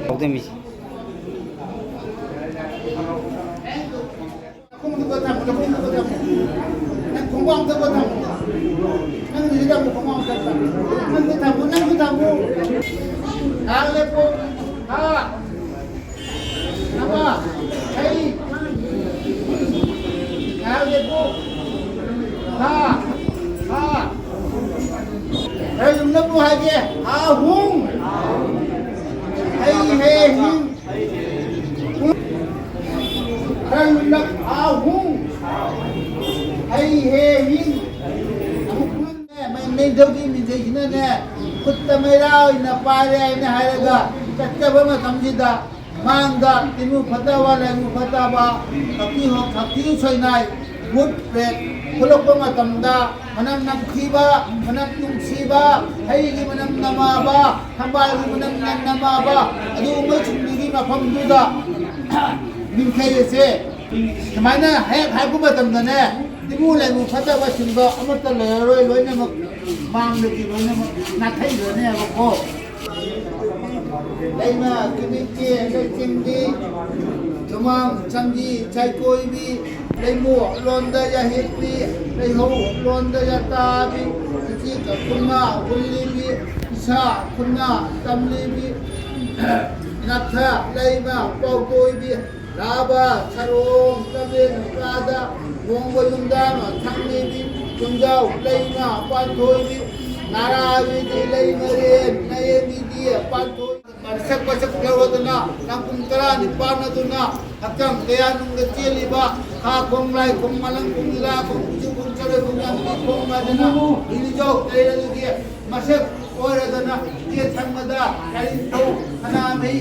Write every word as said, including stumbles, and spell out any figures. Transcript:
ꯇꯧꯗꯣꯏꯃꯤ꯫ ꯅꯈꯣꯡꯗꯨꯒ ꯊꯝꯃꯨ, ꯅꯈꯣꯡꯗꯨꯒ ꯊꯝꯃꯨ꯫ ꯅꯪ ꯈꯣꯡꯕꯥꯡꯗꯨꯒ ꯊꯝꯃꯨ꯫ ꯅꯪꯒꯤꯁꯤꯗ ꯑꯃꯨꯛ ꯈꯣꯡꯕꯥꯡ ꯊꯝꯃꯨ꯫ ꯅꯪꯁꯨ ꯊꯝꯃꯨ, ꯅꯪꯁꯨ ꯊꯝꯃꯨ꯫ ꯉꯥꯏꯍꯥꯛ ꯂꯦꯞꯄꯨ꯫ ꯍꯥ꯫ ꯑꯃ꯫ ꯑꯩ꯫ ꯉꯥꯏꯍꯥꯛ ꯂꯦꯞꯄꯨ꯫ ꯍꯥ꯫ ꯍꯥ꯫ ꯈꯔ ꯂꯨꯝꯅ ꯄꯨ ꯍꯥꯏꯒꯦ꯫ ꯍꯥ ꯍꯨꯡ꯫ ꯍꯩ ꯍꯦ ꯍꯤꯡ꯫ ꯈꯔ ꯂꯨꯝꯂꯛ꯫ ꯍꯥ ꯍꯨꯡ꯫ ꯍꯩ ꯍꯦ ꯍꯤꯡ꯫ ꯑꯃꯨꯛ ꯄꯨꯟꯅ ꯅꯤꯡꯊꯧꯒꯤ ꯃꯤꯡꯖꯩꯁꯤꯅꯅꯦ, ꯈꯨꯠꯇ ꯃꯩꯔꯥ ꯑꯣꯏꯅ ꯄꯥꯏꯔꯦ ꯍꯥꯏꯅ ꯍꯥꯏꯔꯒ ꯆꯠꯆꯕ ꯃꯇꯝꯁꯤꯗ, ꯃꯥꯡꯗ ꯇꯤꯟꯃꯨ ꯐꯠꯇꯕ, ꯂꯥꯏꯃꯨ ꯐꯠꯇꯕ, ꯈꯛꯇꯤ ꯈꯛꯇꯤ ꯁꯣꯏꯅꯥꯏ, ꯚꯨꯠ ꯄ꯭ꯔꯦꯠ ꯊꯣꯛꯂꯛꯄ ꯃꯇꯝꯗ ꯃꯅꯝ ꯅꯝꯊꯤꯕ, ꯃꯅꯝ ꯅꯨꯡꯁꯤꯕ, ꯍꯩꯒꯤ ꯃꯅꯝ ꯅꯃꯥꯕ, ꯊꯝꯕꯥꯜꯒꯤ ꯃꯅꯝ ꯅꯝ-, ꯅꯃꯥꯕ, ꯑꯗꯨꯒꯨꯝꯕꯁꯤꯡꯗꯨꯒꯤ ꯃꯐꯝꯗꯨꯗ ꯅꯤꯡꯊꯩ ꯑꯁꯦ ꯁꯨꯃꯥꯏꯅ ꯍꯦꯛ ꯍꯥꯏꯔꯛꯄ ꯃꯇꯝꯗꯅꯦ, ꯇꯤꯟꯃꯨ ꯂꯥꯏꯃꯨ ꯐꯠꯇꯕꯁꯤꯡꯗꯣ ꯑꯃꯠꯇ ꯂꯩꯔꯔꯣꯏ, ꯂꯣꯏꯅꯃꯛ ꯃꯥꯡꯗꯒꯤ ꯂꯣꯏꯅꯃꯛ ꯅꯥꯊꯩꯈ꯭ꯔꯅꯦꯕꯀꯣ꯫ ꯂꯩꯃ ꯀꯤꯃꯤꯠꯀꯤ ꯂꯩꯆꯤꯡꯕꯤ, ꯆꯨꯃꯥꯡ ꯆꯪꯕꯤ ꯆꯥꯏꯀꯣꯏꯕꯤ, ꯂꯩꯃꯨ ꯂꯣꯟꯗ ꯌꯥꯍꯤꯠꯄꯤ, ꯂꯩꯍꯧ ꯂꯣꯟꯗ ꯌꯥꯇꯥꯕꯤ, ꯏꯆꯦ ꯈꯨꯟꯃ ꯍꯨꯜꯂꯤꯕꯤ, ꯏꯁꯥ ꯈꯨꯟꯃ ꯇꯝꯂꯤꯕꯤ, ꯅꯛꯊ ꯂꯩꯃ ꯄꯥꯎꯀꯣꯏꯕꯤ, ꯂꯥꯕ ꯁꯔꯣꯡ ꯂꯝꯕꯦꯟ ꯃꯄꯥꯗ ꯃꯣꯡꯕ ꯌꯨꯝꯗꯥꯡ ꯊꯪꯅꯤꯕꯤ, ꯌꯨꯝꯖꯥꯎ ꯂꯩꯃ ꯄꯥꯟꯊꯣꯏꯕꯤ, ꯅꯥꯔꯥꯕꯤꯗꯤ ꯂꯩ ꯃꯔꯦꯟ ꯅꯌꯦꯟꯒꯤꯗꯤ ꯄꯥꯟꯊꯣꯏ꯫ ꯃꯁꯛ ꯃꯁꯛ ꯂꯧꯔꯗꯅ ꯅꯪ ꯄꯨꯡ ꯇꯔꯥꯅꯤꯄꯥꯟ ꯑꯗꯨꯅ ꯍꯛꯆꯥꯡ ꯀꯌꯥ ꯅꯨꯡꯗ ꯆꯦꯜꯂꯤꯕ ꯈꯥ ꯈꯣꯡ, ꯂꯥꯏ ꯈꯣꯡ, ꯃꯂꯪ ꯈꯣꯡ, ꯂꯤꯂꯥ ꯈꯣꯡ, ꯎꯆꯤ ꯈꯣꯡ, ꯆꯔꯣꯏ ꯈꯣꯡ, ꯌꯥꯝꯕꯤ ꯈꯣꯡ ꯍꯥꯏꯗꯅ ꯏꯂꯤꯖꯧ ꯂꯩꯔꯗꯨꯒꯤ ꯃꯁꯛ ꯑꯣꯏꯔꯗꯅ ꯏꯆꯦ ꯊꯪꯕꯗ ꯀꯔꯤ ꯊꯧ ꯁꯅꯥꯃꯍꯤ